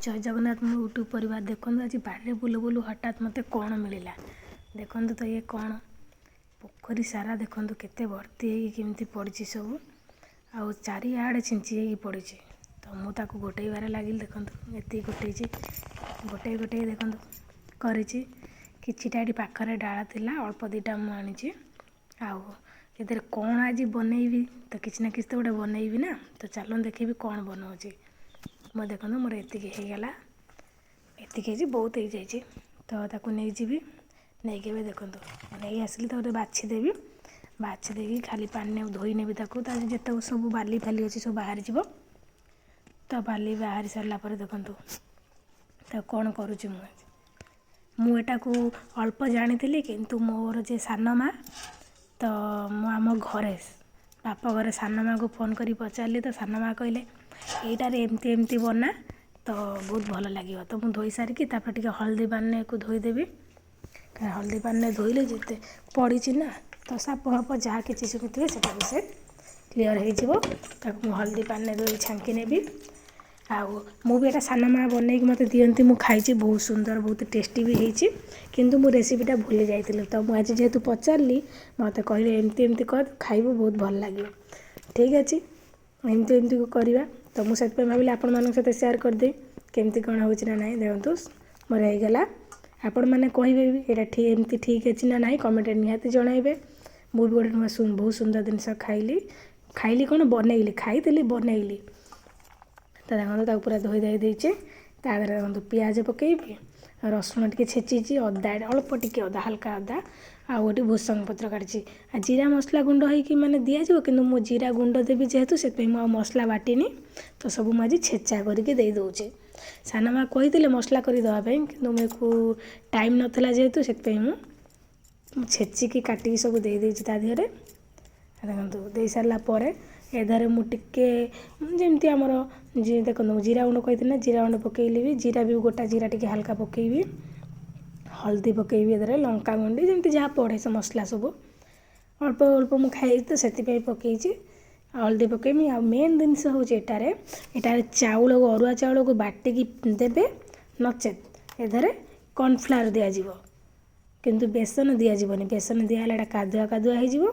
ଜୟ ଜଗନ୍ନାଥ, ମୋ ୟୁଟ୍ୟୁବ୍ ପରିବାର। ଦେଖନ୍ତୁ, ଆଜି ବାଡ଼ିରେ ବୁଲୁ ବୁଲୁ ହଠାତ୍ ମୋତେ କ'ଣ ମିଳିଲା ଦେଖନ୍ତୁ ତ। ଇଏ କ'ଣ? ପୋଖରୀ ସାରା ଦେଖନ୍ତୁ କେତେ ଭର୍ତ୍ତି ହେଇକି କେମିତି ପଡ଼ିଛି ସବୁ, ଆଉ ଚାରିଆଡ଼େ ଛିଞ୍ଚି ହେଇକି ପଡ଼ିଛି। ତ ମୁଁ ତାକୁ ଗୋଟେଇବାରେ ଲାଗିଲି। ଦେଖନ୍ତୁ, ଏତିକି ଗୋଟେଇଛି, ଗୋଟେଇ ଗୋଟେଇ ଦେଖନ୍ତୁ କରିଛି। କିଛିଟା ଏଠି ପାଖରେ ଡାଳ ଥିଲା, ଅଳ୍ପ ଦୁଇଟା ମୁଁ ଆଣିଛି। ଆଉ ଏଥିରେ କ'ଣ ଆଜି ବନେଇବି? ତ କିଛି ନା କିଛି ତ ଗୋଟେ ବନେଇବି ନା। ତ ଚାଲନ୍ତୁ ଦେଖିବି କ'ଣ ବନଉଛି ମୁଁ। ଦେଖନ୍ତୁ, ମୋର ଏତିକି ହେଇଗଲା, ଏତିକି ହେଇଛି, ବହୁତ ହେଇଯାଇଛି। ତ ତାକୁ ନେଇଯିବି, ନେଇକି ଏବେ ଦେଖନ୍ତୁ ନେଇ ଆସିଲି। ତାକୁ ବାଛିଦେବି, ବାଛି ଦେଇକି ଖାଲି ପାଣିରେ ଧୋଇ ନେବି ତାକୁ। ତା ଯେତେକ ସବୁ ବାଲି ଫାଲି ଅଛି ସବୁ ବାହାରିଯିବ। ତ ବାଲି ବାହାରି ସାରିଲା ପରେ ଦେଖନ୍ତୁ ତାକୁ କ'ଣ କରୁଛି ମୁଁ ଆଜି। ମୁଁ ଏଟାକୁ ଅଳ୍ପ ଜାଣିଥିଲି, କିନ୍ତୁ ମୋର ଯେ ସାନ ମା, ତ ମୁଁ ଆମ ଘରେ ବାପ ଘରେ ସାନ ମାଆକୁ ଫୋନ୍ କରି ପଚାରିଲି। ତ ସାନ ମା କହିଲେ, ଏଇଟାରେ ଏମିତି ଏମିତି ବନା ତ ବହୁତ ଭଲ ଲାଗିବ। ତ ମୁଁ ଧୋଇ ସାରିକି ତାପରେ ଟିକେ ହଳଦୀ ପାଣିରେ ୟାକୁ ଧୋଇଦେବି। କାରଣ ହଳଦୀ ପାଣିରେ ଧୋଇଲେ ଯେତେ ପଡ଼ିଛି ନା, ତ ସାପ ଫାପ ଯାହା କିଛି ଶୁଙ୍ଘିଥିବେ ସେଟା ବି ସେ କ୍ଲିଅର୍ ହେଇଯିବ। ତାକୁ ମୁଁ ହଳଦୀ ପାଣିରେ ଧୋଇ ଛାଙ୍କି ନେବି। ଆଉ ମୁଁ ବି ଏଇଟା ସାନ ମା ବନେଇକି ମୋତେ ଦିଅନ୍ତି, ମୁଁ ଖାଇଛି, ବହୁତ ସୁନ୍ଦର, ବହୁତ ଟେଷ୍ଟି ବି ହେଇଛି। କିନ୍ତୁ ମୁଁ ରେସିପିଟା ଭୁଲି ଯାଇଥିଲି। ତ ମୁଁ ଆଜି ଯେହେତୁ ପଚାରିଲି, ମୋତେ କହିଲେ ଏମିତି ଏମିତି କର, ଖାଇବୁ, ବହୁତ ଭଲ ଲାଗିବ। ଠିକ୍ ଅଛି, ଏମିତି ଏମିତି କରିବା। ତ ମୁଁ ସେଥିପାଇଁ ଭାବିଲି ଆପଣମାନଙ୍କ ସହିତ ସେୟାର କରିଦେବି କେମିତି କ'ଣ ହେଉଛି ନା ନାହିଁ। ଦେଖନ୍ତୁ, ମୋର ହେଇଗଲା। ଆପଣମାନେ କହିବେ ବି ଏଇଟା ଠିକ୍, ଏମିତି ଠିକ୍ ଅଛି ନା ନାହିଁ, କମେଣ୍ଟରେ ନିହାତି ଜଣାଇବେ। ମୁଁ ବି ଗୋଟେ ନୂଆ ବହୁତ ସୁନ୍ଦର ଜିନିଷ ଖାଇଲି। ଖାଇଲି କ'ଣ, ବନେଇଲି, ଖାଇଥିଲି, ବନେଇଲି। ତ ଦେଖନ୍ତୁ, ତାକୁ ପୁରା ଧୋଇ ଧାଇ ଦେଇଛି। ତା ଦେହରେ ଦେଖନ୍ତୁ ପିଆଜ ପକାଇବି, ରସୁଣ ଟିକେ ଛେଚିଛି, ଅଦା ଅଳ୍ପ ଟିକେ, ଅଦା ହାଲକା ଅଦା, ଆଉ ଗୋଟେ ଭୃସଙ୍ଗ ପତ୍ର କାଟିଛି। ଆଉ ଜିରା ମସଲା ଗୁଣ୍ଡ ହେଇକି ମାନେ ଦିଆଯିବ, କିନ୍ତୁ ମୁଁ ଜିରା ଗୁଣ୍ଡ ଦେବି ଯେହେତୁ, ସେଥିପାଇଁ ମୁଁ ଆଉ ମସଲା ବାଟିନି। ତ ସବୁ ମୁଁ ଆଜି ଛେଚା କରିକି ଦେଇଦେଉଛି। ସାନ ମା କହିଥିଲେ ମସଲା କରି ଦେବା ପାଇଁ, କିନ୍ତୁ ମୁଁ ଟାଇମ୍ ନଥିଲା ଯେହେତୁ, ସେଥିପାଇଁ ମୁଁ ଛେଚିକି କାଟିକି ସବୁ ଦେଇଦେଇଛି ତା ଦେହରେ। ଦେଖନ୍ତୁ, ଦେଇସାରିଲା ପରେ ଏ ଦେହରେ ମୁଁ ଟିକେ ଯେମିତି ଆମର ଦେଖନ୍ତୁ, ମୁଁ ଜିରା ଗୁଣ୍ଡ କହିଥିଲି ନା, ଜିରା ଗୁଣ୍ଡ ପକାଇଲି ବି, ଜିରା ବି, ଗୋଟା ଜିରା ଟିକେ ହାଲକା ପକାଇବି, ହଳଦୀ ପକାଇବି, ଏଥିରେ ଲଙ୍କା ଗୁଣ୍ଡି ଯେମିତି ଯାହା ପଡ଼େ ସେ ମସଲା ସବୁ ଅଳ୍ପ ଅଳ୍ପ ମୁଁ ଖାଇଛି, ତ ସେଥିପାଇଁ ପକାଇଛି। ହଳଦୀ ପକାଇବି। ଆଉ ମେନ୍ ଜିନିଷ ହେଉଛି ଏଟାରେ ଚାଉଳ, ଅରୁଆ ଚାଉଳକୁ ବାଟିକି ଦେବେ, ନଚେତ୍ ଏଥିରେ କର୍ଣ୍ଣଫ୍ଲାୱାର ଦିଆଯିବ, କିନ୍ତୁ ବେସନ ଦିଆଯିବନି। ବେସନ ଦିଆହେଲେ ଏଇଟା କାଦୁଆ କାଦୁଆ ହେଇଯିବ।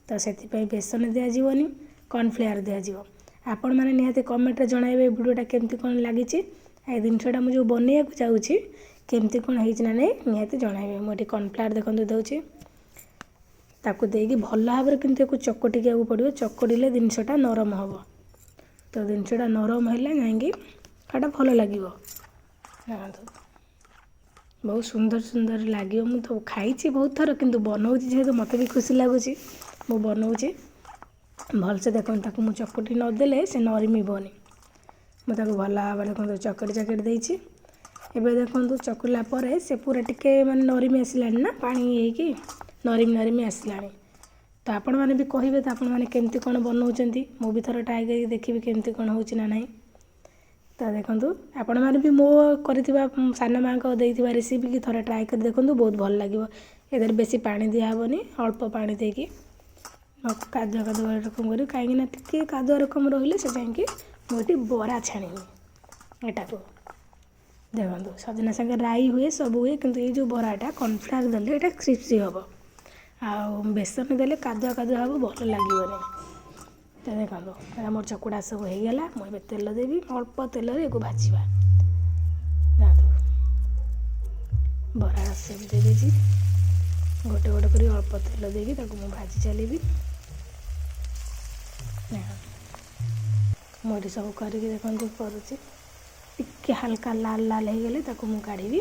ତ ସେଥିପାଇଁ ବେସନ ଦିଆଯିବନି, କର୍ଣ୍ଣଫ୍ଲାୱାର ଦିଆଯିବ। ଆପଣମାନେ ନିହାତି କମେଣ୍ଟରେ ଜଣାଇବେ ଭିଡ଼ିଓଟା କେମିତି କ'ଣ ଲାଗିଛି, ଏ ଜିନିଷଟା ମୁଁ ଯେଉଁ ବନେଇବାକୁ ଯାଉଛି କେମିତି କ'ଣ ହେଇଛି ନା ନାହିଁ, ନିହାତି ଜଣାଇବେ। ମୁଁ ଏଠି କର୍ଣ୍ଣଫ୍ଲାୱାର ଦେଖନ୍ତୁ ଦେଉଛି। ତାକୁ ଦେଇକି ଭଲ ଭାବରେ କିନ୍ତୁ ୟାକୁ ଚକଟିବାକୁ ପଡ଼ିବ। ଚକଟିଲେ ଜିନିଷଟା ନରମ ହେବ। ତ ଜିନିଷଟା ନରମ ହେଲେ ଯାଇକି ସେଇଟା ଭଲ ଲାଗିବ। ଦେଖନ୍ତୁ, ବହୁତ ସୁନ୍ଦର ସୁନ୍ଦର ଲାଗିବ। ମୁଁ ତ ଖାଇଛି ବହୁତ ଥର, କିନ୍ତୁ ବନଉଛି ଯେହେତୁ ମୋତେ ବି ଖୁସି ଲାଗୁଛି, ମୁଁ ବନଉଛି ଭଲସେ। ଦେଖନ୍ତୁ, ତାକୁ ମୁଁ ଚକଟି ନଦେଲେ ସେ ନରମିବନି। ମୁଁ ତାକୁ ଭଲ ଭାବରେ ଦେଖନ୍ତୁ ଚକଟି ଚକଟି ଦେଇଛି। ଏବେ ଦେଖନ୍ତୁ, ଚକଟିଲା ପରେ ସେ ପୁରା ଟିକେ ମାନେ ନରମି ଆସିଲାଣି ନା, ପାଣି ହେଇକି ନରମି ନରମି ଆସିଲାଣି। ତ ଆପଣମାନେ ବି କହିବେ ତ ଆପଣମାନେ କେମିତି କ'ଣ ବନଉଛନ୍ତି। ମୁଁ ବି ଥରେ ଟ୍ରାଏ କରିକି ଦେଖିବି କେମିତି କ'ଣ ହେଉଛି ନା ନାହିଁ। ତ ଦେଖନ୍ତୁ, ଆପଣମାନେ ବି ମୋ କରିଥିବା, ସାନ ମାଆଙ୍କ ଦେଇଥିବା ରେସିପିକି ଥରେ ଟ୍ରାଏ କରି ଦେଖନ୍ତୁ, ବହୁତ ଭଲ ଲାଗିବ। ଏଥିରେ ବେଶୀ ପାଣି ଦିଆହେବନି, ଅଳ୍ପ ପାଣି ଦେଇକି କାଦୁଆ କାଦୁଆ ରକମ କରିବି, କାହିଁକିନା ଟିକେ କାଦୁଆ ରକମ ରହିଲେ ସେ ଯାଇକି। ମୁଁ ଏଠି ବରା ଛାଣିବି ଏଟାକୁ। ଦେଖନ୍ତୁ, ସଜନା ସାଙ୍ଗରେ ରାଇ ହୁଏ, ସବୁ ହୁଏ, କିନ୍ତୁ ଏଇ ଯେଉଁ ବରାଟା କର୍ଣ୍ଣଫ୍ଲାୱାର ଦେଲେ ଏଇଟା କ୍ରିସ୍ପି ହେବ, ଆଉ ବେସନ ଦେଲେ କାଦୁଆ କାଦୁଆ ହେବ, ଭଲ ଲାଗିବନି। ତ ଦେଖନ୍ତୁ, ଏଇଟା ମୋର ଚକୁଡ଼ା ସବୁ ହେଇଗଲା। ମୁଁ ଏବେ ତେଲ ଦେବି, ଅଳ୍ପ ତେଲରେ ଏକୁ ଭାଜିବା। ଦେଖନ୍ତୁ, ବରା ସବୁ ଦେଇଦେଇଛି ଗୋଟେ ଗୋଟେ କରି, ଅଳ୍ପ ତେଲ ଦେଇକି ତାକୁ ମୁଁ ଭାଜି ଚାଲିବି। ଦେଖନ୍ତୁ, ମୁଁ ଏଠି ସବୁ କରିକି ଦେଖନ୍ତୁ କରୁଛି। ଟିକେ ହାଲକା ଲାଲ ଲାଲ ହେଇଗଲେ ତାକୁ ମୁଁ କାଢ଼ିବି।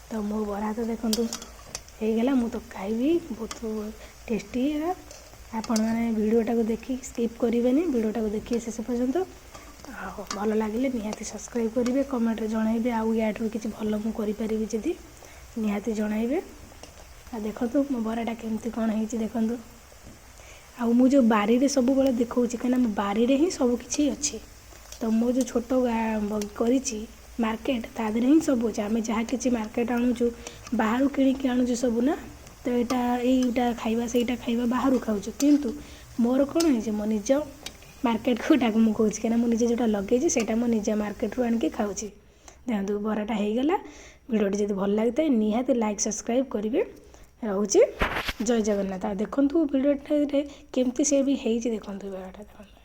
ତ ମୋ ବରା ତ ଦେଖନ୍ତୁ ହେଇଗଲା, ମୁଁ ତ ଖାଇବି, ବହୁତ ଟେଷ୍ଟି। ଆପଣମାନେ ଭିଡ଼ିଓଟାକୁ ଦେଖିକି ସ୍କିପ୍ କରିବେନି, ଭିଡ଼ିଓଟାକୁ ଦେଖିବେ ଶେଷ ପର୍ଯ୍ୟନ୍ତ। ଆଉ ଭଲ ଲାଗିଲେ ନିହାତି ସବସ୍କ୍ରାଇବ୍ କରିବେ, କମେଣ୍ଟରେ ଜଣାଇବେ। ଆଉ ୟାଠୁ କିଛି ଭଲ ମୁଁ କରିପାରିବି ଯଦି, ନିହାତି ଜଣାଇବେ। ଆଉ ଦେଖନ୍ତୁ ମୋ ବରାଟା କେମିତି କ'ଣ ହେଇଛି ଦେଖନ୍ତୁ। ଆଉ ମୁଁ ଯେଉଁ ବାରିରେ ସବୁବେଳେ ଦେଖାଉଛି, କାହିଁକିନା ମୋ ବାରିରେ ହିଁ ସବୁ କିଛି ଅଛି। ତ ମୋ ଯେଉଁ ଛୋଟ କରିଛି ମାର୍କେଟ, ତା ଦେହରେ ହିଁ ସବୁ ଅଛି। ଆମେ ଯାହା କିଛି ମାର୍କେଟ ଆଣୁଛୁ, ବାହାରୁ କିଣିକି ଆଣୁଛୁ ସବୁ ନା, ତ ଏଇଟା ଏଇଟା ଖାଇବା, ସେଇଟା ଖାଇବା, ବାହାରୁ ଖାଉଛୁ। କିନ୍ତୁ ମୋର କ'ଣ ହେଇଛି, ମୋ ନିଜ ମାର୍କେଟକୁ ଏଟାକୁ ମୁଁ କହୁଛି, କାହିଁକିନା ମୁଁ ନିଜେ ଯେଉଁଟା ଲଗେଇଛି ସେଇଟା ମୁଁ ନିଜ ମାର୍କେଟରୁ ଆଣିକି ଖାଉଛି। ଦେଖନ୍ତୁ, ବରାଟା ହେଇଗଲା। ଭିଡ଼ିଓଟି ଯଦି ଭଲ ଲାଗିଥାଏ, ନିହାତି ଲାଇକ୍, ସବସ୍କ୍ରାଇବ୍ କରିବେ। ରହୁଛି, ଜୟ ଜଗନ୍ନାଥ। ଆଉ ଦେଖନ୍ତୁ, ଭିଡ଼ିଓଟାରେ କେମିତି ସେ ବି ହେଇଛି। ଦେଖନ୍ତୁ, ବରାଟା ଦେଖନ୍ତୁ।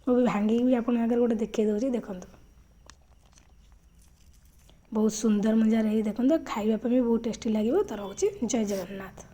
ମୁଁ ବି ଭାଙ୍ଗିକି ବି ଆପଣଙ୍କ ଆଗରେ ଗୋଟେ ଦେଖାଇ ଦେଉଛି। ଦେଖନ୍ତୁ, ବହୁତ ସୁନ୍ଦର ମଜାରେ ହେଇ। ଦେଖନ୍ତୁ, ଖାଇବା ପାଇଁ ବି ବହୁତ ଟେଷ୍ଟି ଲାଗିବ। ତ ରହୁଛି, ଜୟ ଜଗନ୍ନାଥ।